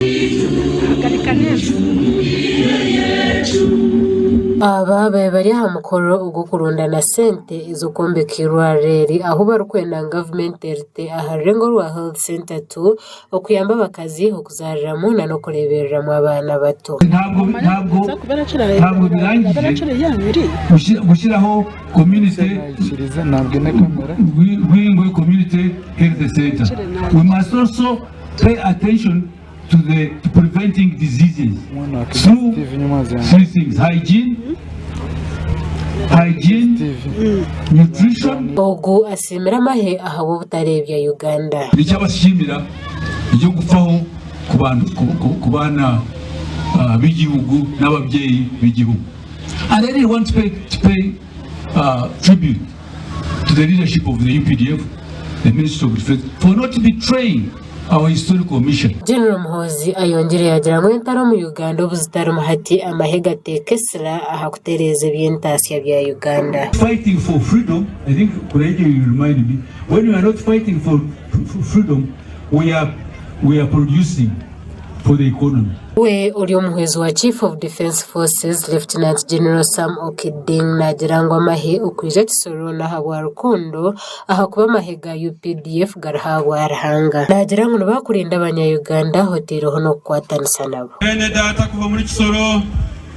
Hagarika n'enju. Aba babaire bari aha mukoro ogw'okurundana sente ez'okwombeka eirwariro eri ahu barikwenda ngu gavumenti erite aha rurengo rwa Health Centre tu okuyamba abakazi okuzaariramu nana okureebereramu abaana bato. Ntabwo ntabwo ntabwo birangije gushyiraho community Rwingwe community health center we must also pay attention to the to preventing diseases through three things hygiene hygiene nutrition. Ogu asiimire amahe ahabw'obutareebya Uganda. Nikyabasiimira ery'okufaho ku baana b'igihugu n'ababyeyi b'igihugu. And I really want to pay, to pay tribute to the leadership of the UPDF, the Ministry of Defense, for not betraying our historical mission. General Muhoozi ayongyire yaagira ngu entaro omu Uganda obu zitarimu hati amahe gateeka esira aha kutereeza eby'entaasya bya Uganda. Fighting for freedom, I think Kureije you remind me, when we are not fighting for freedom, we are, we are producing for the economy. We ori omuhwezi wa Chief of Defence Forces, Lieutenant General Sam Okiding naagira ngu amahe okwija Kisoro n'ahabwa rukundo ahakuba amahe ga UPDF gari ahabwa Ruhanga. Naagira ngu nibakurinda abanya-Uganda oteireho n'okukwatanisa nabo. Beene data kuva muri Kisoro.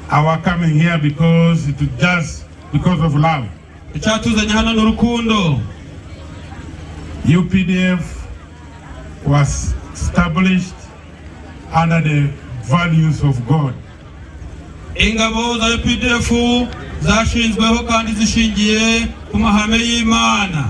Our coming here because it just because of love. Ekyatuzanye hano ni rukundo. UPDF was established under the values of God. Ingabo za UPDF zashinzweho kandi zishingiye ku mahame y'Imana.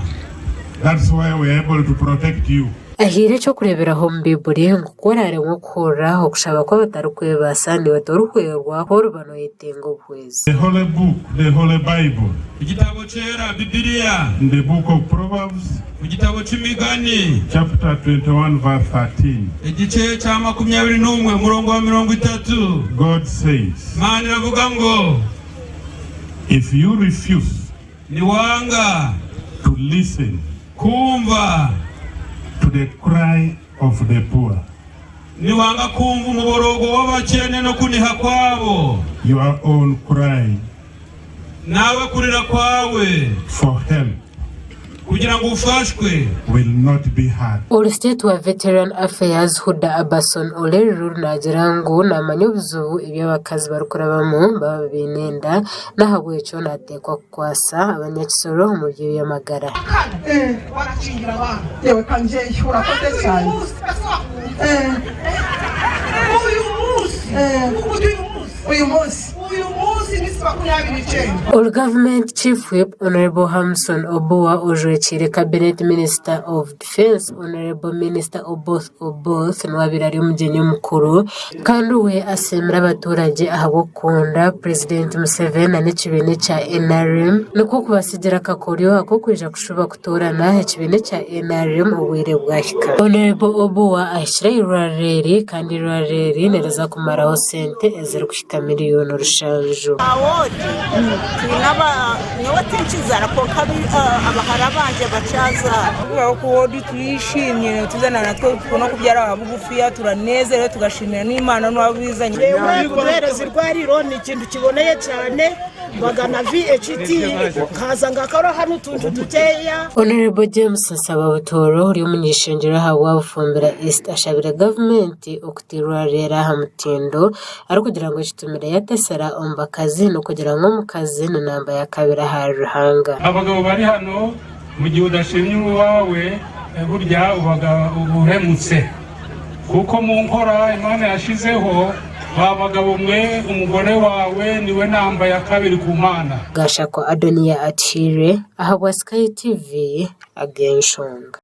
That's why we are able to protect you. Ahaire eky'okureeberaho omu Baibuli ngu ku oraaremwa okuhurira okushaba kw'abatarikwebaasa, naiwe torihwerwa ku oriba nooyetenga obuhwezi. The Holy Book, the Holy Bible. Igitabo cyera Bibiliya. In the book of Proverbs. Mu gitabo cy'Imigani. Chapter 21 verse 13. Igice cya 21 umurongo wa 30. God says. Imana iravuga ngo. If you refuse. Niwanga. To listen. Kumva. To the cry of the poor. Niwanga kumva umuborogo w'abakene no kuniha kwabo. Your own cry. Nawe kurira kwawe. For help. Kugira ngo ufashwe. Will not be heard. Ori State wa Veteran Affairs Huda Abason Oleru naagira ngu naamanya obuzibu ebi abakazi barikurabamu baaba baine enda n'ahabw'ekyo naateekwa kukwasa abanyakisoro omu by'eby'amagara. Yewe Kanjeyi urakoze cyane. Uyu munsi. Ori Gavumenti Chief Whip Honourable Hamson Obua ojwekiire Cabinet Minister of Defence Honourable Minister Oboth Oboth niwe abaire ari omugyenyi omukuru kandi we asiimire abaturage ahabw'okukunda Purezidenti Museveni nana ekibiina ekya NRM nikwo kubatsigira akakoryo ak'okwija kushuba kutoorana ekibiina ekya NRM obwire bwahika. Honourable Obua ahikire ah'eirwariro eri kandi eirwariro eri niriza kumaraho sente ezirikuhika miriyoni rushanju. Aha woodi twine aba nyowe tinkizaara kwonka abahara bangye bakyazaara. Kubaho ku woodi turishimye tuzana natwe no kubyara aha bugufiya turanezerewe tugashimira n'Imana n'owabizanye. Yewe kutuhereza irwariro ni ekintu kiboneye cyane bagana VHT nkaza ngakora hano utuntu dukeya. Honourable James Nsaba Butooro ori omuny'eishengyero ahabwa Bufumbira East ashabire gavumenti okuta eirwariro eri aha mutindo arikugira ngu ekitumire yatesera omu bakazi n'okugira ngu omukazi ni namba yakabiri ahari Ruhanga. Abagabo bari hano mu gihe udashimye uwawe burya uba uhemutse kuko mu nkora Imana yashizeho ba bagabo mwe umugore wawe niwe namba ya kabiri ku Mana. Gashakwa Adoniya Atuhaire ahabwa Sky TV ag'enshonga.